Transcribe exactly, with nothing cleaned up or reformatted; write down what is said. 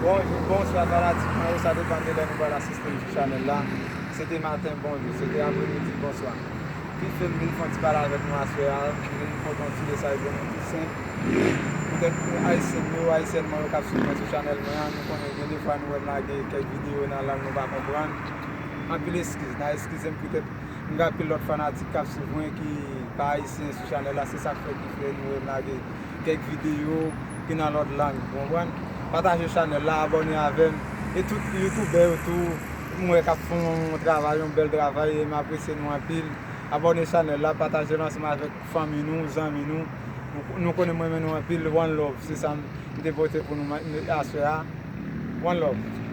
Bonjou, bonswa fanatik mwen yo, sa depann de lè nou pral asiste m sou chanèl la. Se te maten, bonjou, se te apremidi, bonswa. Ki fè m vin fè yon ti pale avèk nou aswè a, m vin pote yon ti mesaj pou nou tou senp. Poutèt Ayisyen yo, Ayisyèn mwen yo k ap swiv mwen sou chanèl mwen an, nou konnen gen de fwa nou wè m lage kèk videyo nan lang nou pa konprann. Anpil eskiz, n a eskize m poutèt m gen anpil lòt fanatik k ap swiv mwen ki pa ayisyen sou chanèl la, se sa k fè ki fè nou wè m lage kèk videyo ki nan lòt lang, ou konprann? Pataje chanèl la, abòne avè m. E tout youtubè yo tou, m wè k ap fè yon travay, yon bèl travay, e m apresye nou anpil. Abòne chanèl la, pataje l ansanm avèk fanmi nou, zanmi nou. Nou, nou konnen m renmen nou anpil, one love, se sa m te pote pou nou aswè a. One love.